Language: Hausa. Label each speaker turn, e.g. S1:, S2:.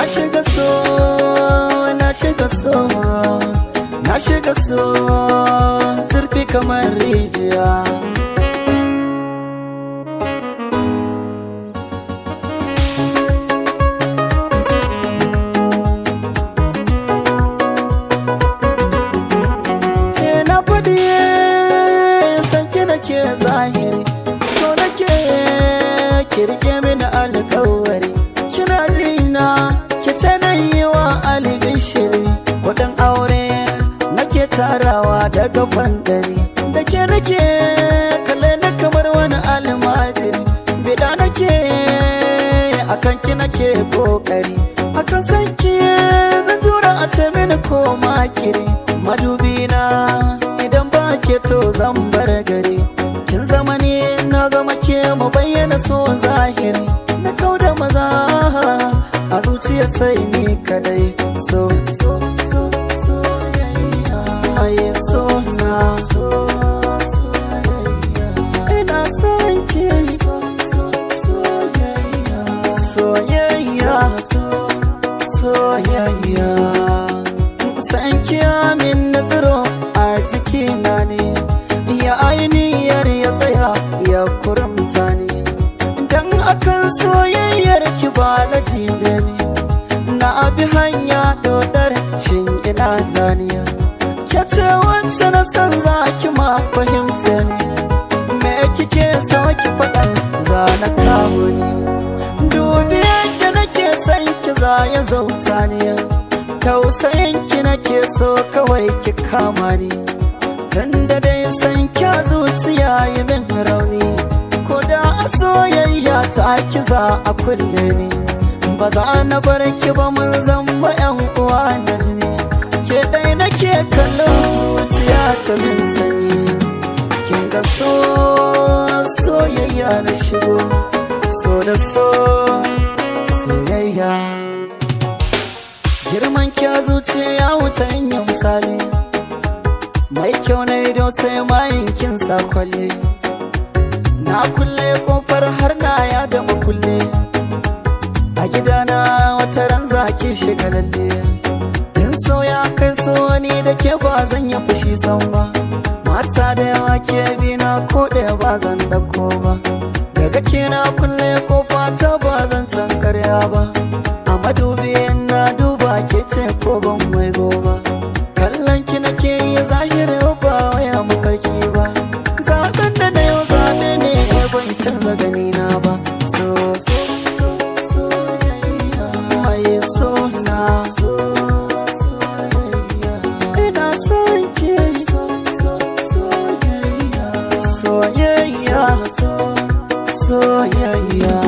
S1: Na shiga so, na shiga so, na shiga so, zurfi kamar rijiya. Na faɗi sanki nake zahiri, so nake kirke mini alƙawari. Kina jina ki ce na yi wa albishiri, kuɗin aure nake tarawa daga fandari. Da ke nake kalle ni kamar wani almajiri, bida nake akan ki nake kokari, akan sanki zan jura a ce mini ko makiri. Madubina idan ba ke to zan bar gari, kin zama ni na zama ke, mu bayyana so zahiri. Na kauda maza a zuciya sai ni kadai. So so so soyayya, aye so na so soyayya, ina son ki. So so soyayya, soyayya, so soyayya. San min nazaro a jikina ne, ya ainihiyar ya tsaya ya kuramta ne. Dan akan soyayyar ki ba na jibe ne, na abi hanya dodar shin ina zaniya. Ke ce wacce na san za ki ma fahimta ne, me kike so ki faɗa za na kawo ni. Dubi yadda nake son ki za ya zauta ne, tausayin ki nake so kawai ki kama ni. Tunda dai san kya zuciya yi min rauni, ko da a soyayya ta ki za a kulle ni. Ba za na bar ki ba, mun zama yan uwa da jini. Ke dai nake kallon zuciya ta min sanyi. Kin ga so soyayya na shigo, so da so soyayya. Girman kya zuciya ya wuce in yi misali, mai kyau na ido sai mayin kin sa kwalle. Na kulle kofar har na ya da makulle, a gidana wata ran zaki shiga lalle. In so ya kai so ni da ke ba zan yi fushi san ba. Mata da yawa ke bi na, ko ɗaya ba zan ɗauko ba. Daga ke na kulle kofa ta, ba zan can karya ba. A madubi na duba ke ce ko ban waigo ba. Kallon ki nake yi zahiri ba waya mafarki ba. Zaben da na yau zabe ne bai canza gani na ba. So so so soyayya, aye so na so soyayya, ina son ki. So so soyayya, soyayya, so soyayya.